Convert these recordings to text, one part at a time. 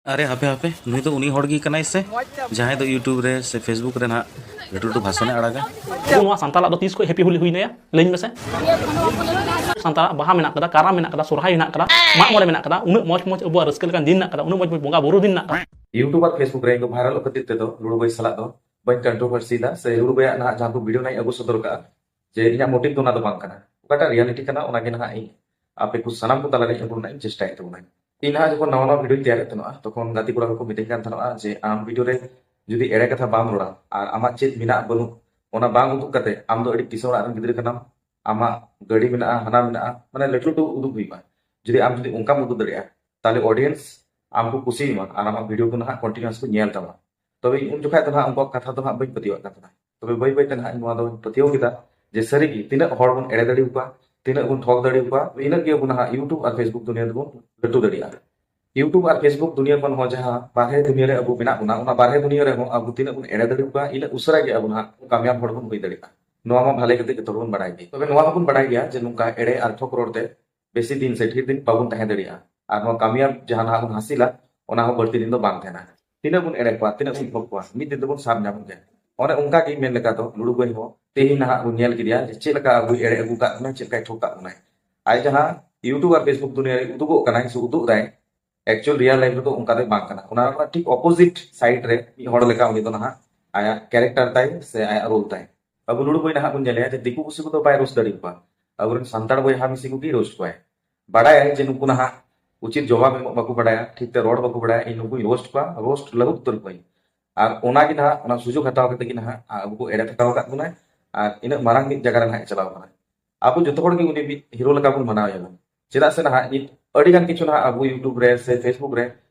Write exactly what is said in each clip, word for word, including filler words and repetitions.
ᱟᱨᱮ ᱦᱟᱯᱮ ᱦᱟᱯᱮ, ᱱᱩᱭ ᱫᱚ ᱩᱱᱤ ᱦᱚᱲ ᱜᱮ ᱠᱟᱱᱟᱭ ᱥᱮ, ᱡᱟᱦᱟᱸᱭ ᱫᱚ YouTube ᱨᱮ ᱥᱮ Facebook ᱨᱮ ᱱᱟᱦᱟᱜ ᱞᱟᱹᱴᱩ ᱞᱟᱹᱴᱩ ᱵᱷᱟᱥᱚᱱᱮ ᱟᱲᱟᱜᱟ? ᱟᱵᱚ ᱱᱚᱣᱟ ᱥᱟᱱᱛᱟᱲᱟᱜ ᱫᱚ ᱛᱤᱥ ᱠᱷᱚᱱ ᱦᱮᱯᱤ ᱦᱳᱞᱤ ᱦᱩᱭᱱᱟᱭᱟ? ᱞᱟᱹᱭᱟᱹᱧ ᱢᱮᱥᱮ᱾ ᱥᱟᱱᱛᱟᱲᱟᱜ ᱵᱟᱦᱟ ᱢᱮᱱᱟᱜ ᱠᱟᱫᱟ, ᱠᱟᱨᱟᱢ ᱢᱮᱱᱟᱜ ᱠᱟᱫᱟ, ᱥᱚᱨᱦᱟᱭ ᱢᱮᱱᱟᱜ ᱠᱟᱫᱟ, ᱢᱟᱜ ᱢᱚᱬᱮ ᱢᱮᱱᱟᱜ ᱠᱟᱫᱟ, ᱩᱱᱟᱹᱜ ᱢᱚᱡᱽ ᱢᱚᱡᱽ ᱟᱵᱚᱣᱟᱜ ᱨᱟᱹᱥᱠᱟᱹ ᱞᱮᱠᱟᱱ ᱫᱤᱱ ᱢᱮᱱᱟᱜ ᱠᱟᱫᱟ, ᱩᱱᱟᱹᱜ ᱢᱚᱡᱽ ᱢᱚᱡᱽ ᱵᱚᱸᱜᱟ ᱵᱩᱨᱩ ᱫᱤᱱ ᱢᱮᱱᱟᱜ ᱠᱟᱫᱟ᱾ YouTube ᱟᱨ Facebook ᱨᱮ ᱤᱧ ᱫᱚ viral ᱚᱜ ᱠᱷᱟᱹᱛᱤᱨ ᱛᱮᱫᱚ ᱞᱩᱲᱩ ᱵᱟᱹᱭ ᱥᱟᱞᱟᱜ ᱫᱚ ᱵᱟᱹᱧ controversy ᱫᱟ ᱥᱮ ᱞᱩᱲᱩ ᱵᱟᱹᱭᱟᱜ ᱱᱟᱦᱟᱜ ᱡᱟᱦᱟᱸ ᱠᱚ video ᱱᱟᱦᱟᱜ ᱤᱧ ᱟᱹᱜᱩ ᱥᱚᱫᱚᱨ ᱠᱟᱜᱼᱟ, ᱡᱮ ᱤᱧᱟᱹᱜ motive ᱫᱚ ᱚᱱᱟ ᱫᱚ ᱵᱟᱝ ᱠᱟᱱᱟ᱾ ᱚᱠᱟᱴᱟᱜ reality ᱠᱟᱱᱟ ᱚᱱᱟ ᱜᱮ ᱱᱟᱦᱟᱜ ᱤᱧ ᱟᱯᱮ ᱠᱚ ᱥᱟᱱᱟᱢ ᱠᱚ ᱛᱟᱞᱟᱨᱮ ᱟᱹᱜᱩ ᱨᱮᱱᱟᱜ ᱤᱧ ᱪᱮᱥᱴᱟᱭᱮᱫ ᱛᱟᱵᱚᱱᱟ᱾ ᱤᱧ ᱱᱟᱦᱟᱜ ᱡᱚᱠᱷᱚᱱ ᱱᱟᱣᱟ ᱱᱟᱣᱟ videoᱧ ᱛᱮᱭᱟᱨᱮᱫ ᱛᱟᱦᱮᱱᱚᱜᱼᱟ, ᱛᱚᱠᱷᱚᱱ ᱜᱟᱛᱮ ᱠᱚᱲᱟ ᱠᱚᱠᱚ ᱢᱤᱛᱟᱹᱧ ᱠᱟᱱ ᱛᱟᱦᱮᱱᱚᱜᱼᱟ ᱡᱮ ᱟᱢ video ᱨᱮ ᱡᱩᱫᱤ ᱮᱲᱮ ᱠᱟᱛᱷᱟ ᱵᱟᱢ ᱨᱚᱲᱟ ᱟᱨ ᱟᱢᱟᱜ ᱪᱮᱫ ᱢᱮᱱᱟᱜ ᱵᱟᱹᱱᱩᱜ ᱚᱱᱟ ᱵᱟᱝ ᱩᱫᱩᱜ ᱠᱟᱛᱮ ᱟᱢ ᱫᱚ ᱟᱹᱰᱤ ᱠᱤᱥᱟᱹᱬ ᱚᱲᱟᱜ ᱨᱮᱱ ᱜᱤᱫᱽᱨᱟᱹ ᱠᱟᱱᱟᱢ, ᱟᱢᱟᱜ ᱜᱟᱹᱰᱤ ᱢᱮᱱᱟᱜᱼᱟ, ᱦᱟᱱᱟ ᱢᱮᱱᱟᱜᱼᱟ, ᱢᱟᱱᱮ ᱞᱟᱹᱴᱩ ᱞᱟᱹᱴᱩ ᱩᱫᱩᱜ ᱦᱩᱭᱩᱜᱼᱟ᱾ ᱡᱩᱫᱤ ᱟᱢ ᱡᱩᱫᱤ ᱚᱱᱠᱟᱢ ᱩᱫᱩᱜ ᱫᱟᱲᱮᱭᱟᱜᱼᱟ, ᱛᱟᱦᱞᱮ audience ᱟᱢ ᱠᱚ ᱠᱩᱥᱤᱭᱟᱢᱟ ᱟᱨ ᱟᱢᱟᱜ video ᱠᱚ ᱱᱟᱦᱟᱜ continuous ᱠᱚ ᱧᱮᱞ ᱛᱟᱢᱟ᱾ ᱛᱚᱵᱮ ᱤᱧ ᱩᱱ ᱡᱚᱠᱷᱟᱡ ᱫᱚ ᱱᱟᱦᱟᱜ ᱩᱱᱠᱩᱣᱟᱜ ᱠᱟᱛᱷᱟ ᱫᱚ ᱱᱟᱦᱟᱜ ᱵᱟᱹᱧ ᱯᱟᱹᱛᱭᱟᱹᱣᱟᱜ ᱠᱟᱱ ᱛᱟᱦᱮᱱᱟ᱾ ᱛᱚᱵᱮ ᱵᱟᱹᱭ ᱵᱟᱹᱭ ᱛᱮ ᱱᱟᱦᱟᱜ ᱤᱧ ᱱᱚᱣᱟ ᱫᱚᱧ ᱯᱟᱹᱛᱭᱟᱹᱣ ᱠᱮᱫᱟ ᱡᱮ ᱥᱟᱹᱨᱤ ᱜᱮ ᱛᱤᱱᱟᱹᱜ ᱦᱚᱲ ᱵᱚᱱ ᱮᱲᱮ ᱫᱟᱲᱮ ᱟᱠᱚᱣᱟ, ᱛᱤᱱᱟᱹᱜ ᱵᱚᱱ ᱴᱷᱚᱠ ᱫᱟᱲᱮ ᱟᱠᱚᱣᱟ, ᱤᱱᱟᱹᱜ ᱜᱮ ᱟᱵᱚ ᱱᱟᱦᱟᱜ YouTube ᱟᱨ Facebook ᱫᱩᱱᱤᱭᱟᱹ ᱫᱚᱵᱚᱱ ᱞᱟᱹᱴᱩ ᱫᱟᱲᱮᱭᱟᱜᱼᱟ᱾ YouTube ᱟᱨ Facebook ᱫᱩᱱᱤᱭᱟᱹ ᱠᱷᱚᱱ ᱦᱚᱸ ᱡᱟᱦᱟᱸ ᱵᱟᱨᱦᱮ ᱫᱩᱱᱤᱭᱟᱹ ᱨᱮ ᱟᱵᱚ ᱢᱮᱱᱟᱜ ᱵᱚᱱᱟ, ᱚᱱᱟ ᱵᱟᱨᱦᱮ ᱫᱩᱱᱤᱭᱟᱹ ᱨᱮᱦᱚᱸ ᱟᱵᱚ ᱛᱤᱱᱟᱹᱜ ᱵᱚᱱ ᱮᱲᱮ ᱫᱟᱲᱮ ᱟᱠᱚᱣᱟ, ᱤᱱᱟᱹᱜ ᱩᱥᱟᱹᱨᱟ ᱜᱮ ᱟᱵᱚ ᱱᱟᱦᱟᱜ ᱠᱟᱢᱭᱟᱵ ᱦᱚᱲ ᱵᱚᱱ ᱦᱩᱭ ᱫᱟᱲᱮᱭᱟᱜᱼᱟ᱾ ᱱᱚᱣᱟ ᱢᱟ ᱵᱷᱟᱞᱮ ᱠᱟᱛᱮ ᱡᱚᱛᱚ ᱦᱚᱲ ᱵᱚᱱ ᱵᱟᱲᱟᱭ ᱜᱮ᱾ ᱛᱚᱵᱮ ᱱᱚᱣᱟ ᱦᱚᱸᱵᱚᱱ ᱵᱟᱲᱟᱭ ᱜᱮᱭᱟ ᱡᱮ ᱱᱚᱝᱠᱟ ᱮᱲᱮ ᱟᱨ ᱴᱷᱚᱠ ᱨᱚᱲ ᱛᱮ ᱵᱮᱥᱤ ᱫᱤᱱ ᱥᱮ ᱰᱷᱮᱨ ᱫᱤᱱ ᱵᱟᱵᱚᱱ ᱛᱟᱦᱮᱸ ᱫᱟᱲᱮᱭᱟᱜᱼᱟ᱾ ᱟᱨ ᱱᱚᱣᱟ ᱠᱟᱢᱭᱟᱵ ᱡᱟᱦᱟᱸ ᱱᱟᱦᱟᱜ ᱵᱚᱱ ᱦᱟᱥᱤᱞᱟ, ᱚᱱᱟ ᱦᱚᱸ ᱵᱟᱹᱲᱛᱤ ᱫᱤᱱ ᱫᱚ ᱵᱟᱝ ᱛᱟᱦᱮᱱᱟ᱾ ᱛᱤᱱᱟᱹᱜ ᱵᱚᱱ ᱮᱲᱮ ᱠᱚᱣᱟ, ᱛᱤᱱᱟᱹᱜ ᱵᱚᱱ ᱴᱷᱚᱠ ᱠᱚᱣᱟ, ᱢᱤᱫ ᱫᱤᱱ ᱫᱚᱵᱚᱱ ᱥᱟᱵ ᱧᱟᱢᱚᱜ ᱜᱮᱭᱟ᱾ ᱚᱱᱮ ᱚᱱᱠᱟ ᱜᱮ ᱢᱮᱱ ᱞᱮᱠᱟ ᱫᱚ ᱞᱩᱲᱩ ᱵᱟᱹᱭ ᱦᱚᱸ ᱛᱮᱦᱮᱧ ᱱᱟᱦᱟᱜ ᱵᱚᱱ ᱧᱮᱞ ᱠᱮᱫᱮᱭᱟ ᱡᱮ ᱪᱮᱫ ᱞᱮᱠᱟ ᱟᱵᱚᱭ ᱮᱲᱮ ᱟᱹᱜᱩ ᱠᱟᱜ ᱵᱚᱱᱟᱭ, ᱪᱮᱫ ᱞᱮᱠᱟᱭ ᱴᱷᱚᱠ ᱠᱟᱜ ᱵᱚᱱᱟᱭ᱾ ᱟᱡ ᱡᱟᱦᱟᱸ YouTube ᱟᱨ Facebook ᱫᱩᱱᱤᱭᱟᱹ ᱨᱮ ᱩᱫᱩᱜᱚᱜ ᱠᱟᱱᱟᱭ ᱥᱮ ᱩᱫᱩᱜ ᱫᱟᱭ, actual real life ᱨᱮᱫᱚ ᱚᱱᱠᱟ ᱫᱚ ᱵᱟᱝ ᱠᱟᱱᱟ᱾ ᱚᱱᱟ ᱨᱮᱱᱟᱜ ᱴᱷᱤᱠ opposite side ᱨᱮ ᱢᱤᱫ ᱦᱚᱲ ᱞᱮᱠᱟ ᱩᱱᱤ ᱫᱚ ᱱᱟᱦᱟᱜ ᱟᱭᱟᱜ character ᱛᱟᱭ ᱥᱮ ᱟᱭᱟᱜ role ᱛᱟᱭ᱾ ᱟᱵᱚ ᱞᱩᱲᱩ ᱵᱟᱹᱭ ᱱᱟᱦᱟᱜ ᱵᱚᱱ ᱧᱮᱞᱮᱭᱟ ᱡᱮ ᱫᱤᱠᱩ ᱯᱩᱥᱤ ᱠᱚᱫᱚ ᱵᱟᱭ roast ᱫᱟᱲᱮ ᱟᱠᱚᱣᱟ, ᱟᱵᱚᱨᱮᱱ ᱥᱟᱱᱛᱟᱲ ᱵᱚᱭᱦᱟ ᱢᱤᱥᱤ ᱠᱚᱜᱮ roast ᱠᱚᱣᱟᱭ᱾ ᱵᱟᱲᱟᱭᱟᱭ ᱡᱮ ᱱᱩᱠᱩ ᱱᱟᱦᱟᱜ ᱩᱪᱤᱛ ᱡᱚᱵᱟᱵ ᱮᱢᱚᱜ ᱵᱟᱠᱚ ᱵᱟᱲᱟᱭᱟ, ᱴᱷᱤᱠ ᱛᱮ ᱨᱚᱲ ᱵᱟᱠᱚ ᱵᱟᱲᱟᱭᱟ, ᱤᱧ ᱱᱩᱠᱩᱧ roast ᱠᱚᱣᱟ, roast ᱞᱟᱹᱦᱩᱫ ᱩᱛᱟᱹᱨ ᱠᱚᱣᱟᱧ᱾ ᱟᱨ ᱚᱱᱟᱜᱮ ᱱᱟᱦᱟᱜ ᱚᱱᱟ ᱥᱩᱡᱳᱜᱽ ᱦᱟᱛᱟᱣ ᱠᱟᱛᱮ ᱜᱮ ᱱᱟᱦᱟᱜ ᱟᱵᱚ ᱠᱚ ᱮᱲᱮ ᱛᱷᱟᱠᱟᱣ ᱟᱠᱟᱫ ᱵᱚᱱᱟ᱾ ᱟᱨ ᱤᱱᱟᱹᱜ ᱢᱟᱨᱟᱝ ᱢᱤᱫ ᱡᱟᱭᱜᱟ ᱨᱮ ᱱᱟᱦᱟᱜ ᱮ ᱪᱟᱞᱟᱣ ᱠᱟᱱᱟ᱾ ᱟᱵᱚ ᱡᱚᱛᱚ ᱦᱚᱲ ᱜᱮ ᱩᱱᱤ ᱢᱤᱫ hero ᱞᱮᱠᱟ ᱵᱚᱱ ᱢᱟᱱᱟᱣ ᱮᱭᱟ ᱵᱚᱱ᱾ ᱪᱮᱫᱟᱜ ᱥᱮ ᱱᱟᱦᱟᱜ ᱱᱤᱛ ᱟᱹᱰᱤ ᱜᱟᱱ ᱠᱤᱪᱷᱩ ᱱᱟᱦᱟᱜ ᱟᱵᱚ YouTube ᱨᱮ ᱥᱮ Facebook ᱨᱮ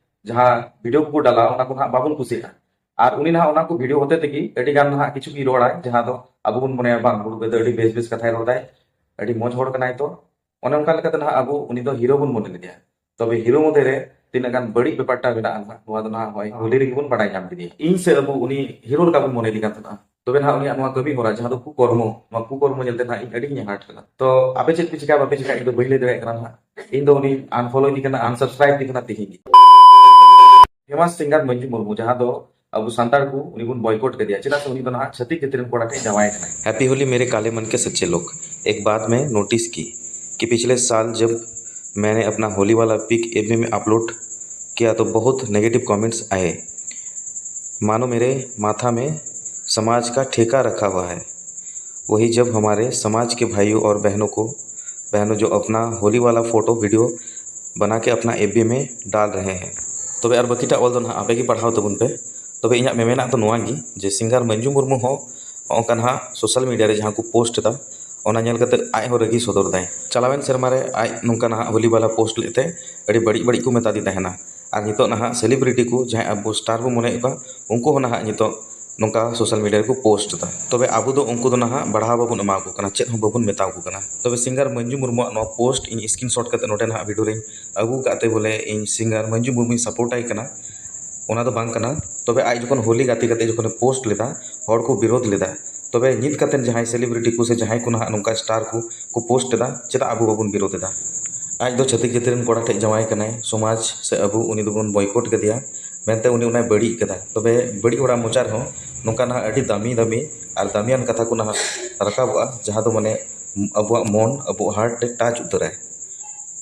ᱡᱟᱦᱟᱸ video ᱠᱚᱠᱚ ᱰᱟᱞᱟ, ᱚᱱᱟ ᱠᱚ ᱱᱟᱦᱟᱜ ᱵᱟᱵᱚᱱ ᱠᱩᱥᱤᱭᱟᱜᱼᱟ᱾ ᱟᱨ ᱩᱱᱤ ᱱᱟᱦᱟᱜ ᱚᱱᱟ ᱠᱚ video ᱦᱚᱛᱮ ᱛᱮᱜᱮ ᱟᱹᱰᱤ ᱜᱟᱱ ᱱᱟᱦᱟᱜ ᱠᱤᱪᱷᱩ ᱜᱮ ᱨᱚᱲᱟᱭ, ᱡᱟᱦᱟᱸ ᱫᱚ ᱟᱵᱚ ᱵᱚᱱ ᱢᱚᱱᱮᱭᱟ ᱵᱟᱝ, ᱦᱩᱲᱩ ᱫᱚ ᱟᱹᱰᱤ ᱵᱮᱥ ᱵᱮᱥ ᱠᱟᱛᱷᱟᱭ ᱨᱚᱲ ᱫᱟᱭ, ᱟᱹᱰᱤ ᱢᱚᱡᱽ ᱦᱚᱲ ᱠᱟᱱᱟᱭ᱾ ᱛᱚ ᱚᱱᱮ ᱚᱱᱠᱟ ᱞᱮᱠᱟᱛᱮ ᱱᱟᱦᱟᱜ ᱟᱵᱚ ᱩᱱᱤ ᱫᱚ hero ᱵᱚᱱ ᱢᱚᱱᱮ ᱞᱮᱫᱮᱭᱟ᱾ ᱛᱚᱵᱮ hero ᱢᱚᱫᱽᱫᱷᱮ ᱨᱮ ᱛᱤᱱᱟᱹᱜ ᱜᱟᱱ ᱵᱟᱹᱲᱤᱡ ᱵᱮᱯᱟᱨᱴᱟ ᱢᱮᱱᱟᱜᱼᱟ ᱱᱟᱦᱟᱜ, ᱱᱚᱣᱟ ᱫᱚ ᱱᱟᱦᱟᱜ ᱦᱚᱭ ᱦᱳᱞᱤ ᱨᱮᱜᱮ ᱵᱚᱱ ᱵᱟᱲᱟᱭ ᱧᱟᱢ ᱠᱮᱫᱮᱭᱟ᱾ ᱤᱧ ᱥᱮ ᱟᱵᱚ ᱩᱱᱤ hero ᱞᱮᱠᱟ ᱵᱚᱱ ᱢᱚᱱᱮ ᱞᱮᱫᱮ ᱠᱟᱱ ᱛᱟᱦᱮᱱᱟ᱾ ᱛᱚᱵᱮ ᱱᱟᱦᱟᱜ ᱩᱱᱤᱭᱟᱜ ᱱᱚᱣᱟ ᱠᱟᱹᱢᱤ ᱦᱚᱨᱟ ᱡᱟᱦᱟᱸ ᱫᱚ ᱠᱩᱠᱚᱨᱢᱚ, ᱱᱚᱣᱟ ᱠᱩᱠᱚᱨᱢᱚ ᱧᱮᱞᱛᱮ ᱱᱟᱦᱟᱜ ᱤᱧ ᱟᱹᱰᱤ ᱜᱤᱧ ᱦᱟᱨᱴ ᱞᱮᱱᱟ᱾ ᱛᱚ ᱟᱯᱮ ᱪᱮᱫ ᱯᱮ ᱪᱤᱠᱟ ᱵᱟᱯᱮ ᱪᱤᱠᱟ ᱤᱧ ᱫᱚ ᱵᱟᱹᱧ ᱞᱟᱹᱭ ᱫᱟᱲᱮᱭᱟᱜ ᱠᱟᱱᱟ ᱱᱟᱦᱟᱜ᱾ ᱤᱧ ᱫᱚ ᱩᱱᱤ unfollow ᱤᱫᱤ ᱠᱟᱱᱟ, unsubscribe ᱤᱫᱤ ᱠᱟᱱᱟ ᱛᱤᱦᱤᱧ ᱜᱮ᱾ फेमस सिंगर मंजू मुर्मू, जहां दो ᱟᱵᱚ ᱥᱟᱱᱛᱟᱲ ᱠᱚ ᱩᱱᱤ ᱵᱚᱱ ᱵᱚᱭᱠᱚᱴ ᱠᱮᱫᱮᱭᱟ, ᱪᱮᱫᱟᱜ ᱥᱮ ᱩᱱᱤ ᱫᱚ ᱱᱟᱦᱟᱜ ᱪᱷᱟᱹᱛᱤᱠ ᱡᱟᱹᱛᱤ ᱨᱮᱱ ᱠᱚᱲᱟ ᱴᱷᱮᱱ ᱡᱟᱶᱟᱭ ᱠᱟᱱᱟᱭ᱾ हैप्पी होली मेरे काले मन के सच्चे लोग। एक बात मैं नोटिस की कि पिछले साल जब मैंने अपना होली वाला पिक एफबी में अपलोड किया तो बहुत नेगेटिव कमेंट्स आए, मानो मेरे माथा में समाज का ठेका रखा हुआ है। वही जब हमारे समाज के भाइयों और बहनों को बहनों जो अपना होली वाला फोटो वीडियो बना के अपना एफबी में डाल रहे हैं। ᱛᱚᱵᱮ ᱟᱨ ᱵᱟᱹᱠᱤᱴᱟᱜ ᱚᱞ ᱫᱚ ᱱᱟᱦᱟᱜ ᱟᱯᱮ ᱜᱮ ᱯᱟᱲᱦᱟᱣ ᱛᱟᱵᱚᱱ ᱯᱮ᱾ ᱛᱚᱵᱮ ᱤᱧᱟᱹᱜ ᱢᱮᱢᱮᱱᱟᱜ ᱫᱚ ᱱᱚᱣᱟ ᱜᱮ ᱡᱮ ᱥᱤᱝᱜᱟᱨ ᱢᱚᱧᱡᱩ ᱢᱩᱨᱢᱩ ᱦᱚᱸ ᱱᱚᱜᱼᱚ ᱱᱚᱝᱠᱟ ᱱᱟᱦᱟᱜ ᱥᱳᱥᱟᱞ ᱢᱤᱰᱤᱭᱟ ᱨᱮ ᱡᱟᱦᱟᱸ ᱠᱚ ᱯᱳᱥᱴ ᱮᱫᱟ, ᱚᱱᱟ ᱧᱮᱞ ᱠᱟᱛᱮ ᱟᱡ ᱦᱚᱸ ᱨᱟᱹᱜᱤ ᱥᱚᱫᱚᱨ ᱫᱟᱭ᱾ ᱪᱟᱞᱟᱣᱮᱱ ᱥᱮᱨᱢᱟ ᱨᱮ ᱟᱡ ᱱᱚᱝᱠᱟ ᱱᱟᱦᱟᱜ ᱦᱳᱞᱤ ᱵᱟᱞᱟ ᱯᱳᱥᱴ ᱞᱮᱫ ᱛᱮ ᱟᱹᱰᱤ ᱵᱟᱹᱲᱤᱡ ᱵᱟᱹᱲᱤᱡ ᱠᱚ ᱢᱮᱛᱟ ᱫᱤ ᱛᱟᱦᱮᱱᱟ᱾ ᱟᱨ ᱱᱤᱛᱚᱜ ᱱᱟᱦᱟᱜ ᱥᱮᱞᱤᱵᱨᱤᱴᱤ ᱠᱚ ᱡᱟᱦᱟᱸᱭ ᱟᱵᱚ ᱥᱴᱟᱨ ᱵᱚ ᱢᱚᱱᱮᱭᱮᱫ ᱠᱚᱣᱟ, ᱩᱱᱠᱩ ᱦᱚᱸ ᱱᱟᱦᱟᱜ ᱱᱤᱛᱚᱜ ᱱᱚᱝᱠᱟ ᱥᱳᱥᱟᱞ ᱢᱤᱰᱤᱭᱟ ᱨᱮᱠᱚ ᱯᱳᱥᱴ ᱮᱫᱟ᱾ ᱛᱚᱵᱮ ᱟᱵᱚ ᱫᱚ ᱩᱱᱠᱩ ᱫᱚ ᱱᱟᱦᱟᱜ ᱵᱟᱲᱦᱟᱣ ᱵᱟᱵᱚᱱ ᱮᱢᱟ ᱠᱚ ᱠᱟᱱᱟ, ᱪᱮᱫ ᱦᱚᱸ ᱵᱟᱵᱚᱱ ᱢᱮᱛᱟ ᱠᱚ ᱠᱟᱱᱟ᱾ ᱛᱚᱵᱮ ᱥᱤᱝᱜᱟᱨ ᱢᱚᱧᱡᱩ ᱢᱩᱨᱢᱩᱣᱟᱜ ᱱᱚᱣᱟ ᱯᱳᱥᱴ ᱤᱧ ᱥᱠᱨᱤᱱᱥᱚᱴ ᱠᱟᱛᱮ ᱱᱚᱰᱮ ᱱᱟᱦᱟᱜ ᱵᱷᱤᱰᱤᱭᱳ ᱨᱤᱧ ᱟᱹᱜᱩ ᱟᱠᱟᱫ ᱛᱮ ᱵᱚᱞᱮ ᱤᱧ ᱥᱤᱝᱜᱟᱨ ᱢᱚᱧᱡᱩ ᱢᱩᱨᱢᱩᱧ ᱥᱟᱯᱳᱨᱴ ᱟᱭ ᱠᱟᱱᱟ, ᱚᱱᱟ ᱫᱚ ᱵᱟᱝ ᱠᱟᱱᱟ᱾ ᱛᱚᱵᱮ ᱟᱡ ᱡᱚᱠᱷᱚᱱ ᱦᱳᱞᱤ ᱜᱟᱛᱮ ᱠᱟᱛᱮ ᱡᱚᱠᱷᱚᱱᱮ ᱯᱳᱥᱴ ᱞᱮᱫᱟ, ᱦᱚᱲ ᱠᱚ ᱵᱤᱨᱳᱫ ᱞᱮᱫᱟ᱾ ᱛᱚᱵᱮ ᱱᱤᱛ ᱠᱟᱛᱮ ᱡᱟᱦᱟᱸᱭ ᱥᱮᱞᱤᱵᱨᱤᱴᱤ ᱠᱚ ᱥᱮ ᱡᱟᱦᱟᱸᱭ ᱠᱚ ᱱᱟᱦᱟᱜ ᱱᱚᱝᱠᱟ ᱥᱴᱟᱨ ᱠᱚ ᱠᱚ ᱯᱳᱥᱴ ᱮᱫᱟ, ᱪᱮᱫᱟᱜ ᱟᱵᱚ ᱵᱟᱵᱚᱱ ᱵᱤᱨᱳᱫ ᱮᱫᱟ? ᱟᱡ ᱫᱚ ᱪᱷᱟᱹᱛᱤᱠ ᱡᱟᱹᱛᱤ ᱨᱮᱱ ᱠᱚᱲᱟ ᱴᱷᱮᱡ ᱡᱟᱶᱟᱭ ᱠᱟᱱᱟᱭ, ᱥᱚᱢᱟᱡᱽ ᱥᱮ ᱟᱵᱚ ᱩᱱᱤ ᱫᱚᱵᱚᱱ ᱵᱚᱭᱠᱚᱴ ᱠᱮᱫᱮᱭᱟ ᱢᱮᱱᱛᱮ ᱩᱱᱤ ᱚᱱᱟᱭ ᱵᱟᱹᱲᱤᱡ ᱠᱟᱫᱟ᱾ ᱛᱚᱵᱮ ᱵᱟᱹᱲᱤᱡ ᱦᱚᱲᱟᱜ ᱢᱚᱪᱟ ᱨᱮᱦᱚᱸ ᱱᱚᱝᱠᱟ ᱱᱟᱦᱟᱜ ᱟᱹᱰᱤ ᱫᱟᱹᱢᱤ ᱫᱟᱹᱢᱤ ᱟᱨ ᱫᱟᱹᱢᱤᱭᱟᱱ ᱠᱟᱛᱷᱟ ᱠᱚ ᱱᱟᱦᱟᱜ ᱨᱟᱠᱟᱵᱚᱜᱼᱟ, ᱡᱟᱦᱟᱸ ᱫᱚ ᱢᱟᱱᱮ ᱟᱵᱚᱣᱟᱜ ᱢᱚᱱ, ᱟᱵᱚᱣᱟᱜ ᱦᱟᱨᱴ ᱮ ᱴᱟᱪ ᱩᱛᱟᱹᱨᱟᱭ᱾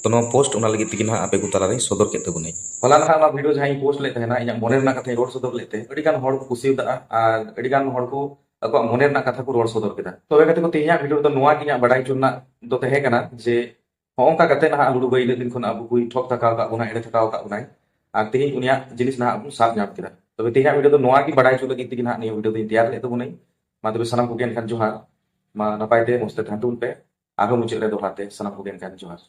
ᱛᱚ ᱱᱚᱣᱟ ᱯᱳᱥᱴ ᱚᱱᱟ ᱞᱟᱹᱜᱤᱫ ᱛᱮᱜᱮ ᱱᱟᱦᱟᱜ ᱟᱯᱮ ᱠᱚ ᱛᱟᱞᱟᱨᱮᱧ ᱥᱚᱫᱚᱨ ᱠᱮᱫ ᱛᱟᱵᱚᱱᱟᱹᱧ᱾ ᱦᱚᱞᱟ ᱱᱟᱦᱟᱜ ᱚᱱᱟ ᱵᱷᱤᱰᱤᱭᱳ ᱡᱟᱦᱟᱸ ᱤᱧ ᱯᱳᱥᱴ ᱞᱮᱫ ᱛᱟᱦᱮᱱᱟ, ᱤᱧᱟᱹᱜ ᱢᱚᱱᱮ ᱨᱮᱱᱟᱜ ᱠᱟᱛᱷᱟᱧ ᱨᱚᱲ ᱥᱚᱫᱚᱨ ᱞᱮᱫ ᱛᱮ ᱟᱹᱰᱤ ᱜᱟᱱ ᱦᱚᱲ ᱠᱚ ᱠᱩᱥᱤ ᱟᱠᱟᱫᱼᱟ ᱟᱨ ᱟᱹᱰᱤ ᱜᱟᱱ ᱦᱚᱲ ᱠᱚ ᱟᱠᱚᱣᱟᱜ ᱢᱚᱱᱮ ᱨᱮᱱᱟᱜ ᱠᱟᱛᱷᱟ ᱠᱚ ᱨᱚᱲ ᱥᱚᱫᱚᱨ ᱠᱮᱫᱟ᱾ ᱛᱚᱵᱮ ᱜᱟᱛᱮ ᱠᱚ, ᱛᱮᱦᱮᱧᱟᱜ ᱵᱷᱤᱰᱤᱭᱳ ᱨᱮᱫᱚ ᱱᱚᱣᱟ ᱜᱮ ᱤᱧᱟᱹᱜ ᱵᱟᱰᱟᱭ ᱦᱚᱪᱚ ᱨᱮᱱᱟᱜ ᱫᱚ ᱛᱟᱦᱮᱸ ᱠᱟᱱᱟ ᱡᱮ ᱦᱚᱸᱜᱼᱚ ᱱᱚᱝᱠᱟ ᱠᱟᱛᱮ ᱱᱟᱦᱟᱜ ᱞᱩᱰᱩ ᱵᱟᱹᱭ ᱤᱱᱟᱹᱜ ᱫᱤᱱ ᱠᱷᱚᱱ ᱟᱵᱚ ᱠᱚᱭ ᱴᱷᱚᱠ ᱛᱷᱟᱠᱟᱣ ᱟᱠᱟᱫ ᱵᱚᱱᱟ, ᱮᱲᱮ ᱛᱷᱟᱠᱟᱣ ᱟᱠᱟᱫ ᱵᱚᱱᱟᱭ, ᱟᱨ ᱛᱮᱦᱮᱧ ᱩᱱᱤᱭᱟᱜ ᱡᱤᱱᱤᱥ ᱱᱟᱦᱟᱜ ᱵᱚᱱ ᱥᱟᱵ ᱧᱟᱢ ᱠᱮᱫᱟ᱾ ᱛᱚᱵᱮ ᱛᱮᱦᱮᱧᱟᱜ ᱵᱷᱤᱰᱤᱭᱳ ᱫᱚ ᱱᱚᱣᱟ ᱜᱮ ᱵᱟᱰᱟᱭ ᱦᱚᱪᱚ ᱞᱟᱹᱜᱤᱫ ᱛᱮᱜᱮ ᱱᱟᱦᱟᱜ ᱱᱤᱭᱟᱹ ᱵᱷᱤᱰᱤᱭᱳ ᱫᱚᱧ ᱛᱮᱭᱟᱨ ᱞᱮᱫ ᱛᱟᱵᱚᱱᱟᱹᱧ᱾ ᱢᱟ ᱛᱚᱵᱮ ᱥᱟᱱᱟᱢ ᱠᱚᱜᱮ ᱮᱱᱠᱷᱟᱱ ᱡᱚᱦᱟᱨ, ᱢᱟ ᱱᱟᱯᱟᱭ ᱛᱮ ᱢᱚᱡᱽ ᱛᱮ ᱛᱟᱦᱮᱱ ᱛᱟᱵᱚᱱ ᱯᱮ᱾ ᱟᱨᱦᱚᱸ ᱢᱩᱪᱟᱹᱫ ᱨᱮ ᱫᱚᱦᱲᱟ ᱛᱮ ᱥᱟᱱᱟᱢ ᱠᱚᱜᱮ ᱮᱱᱠᱷᱟᱱ ᱡᱚᱦᱟᱨ᱾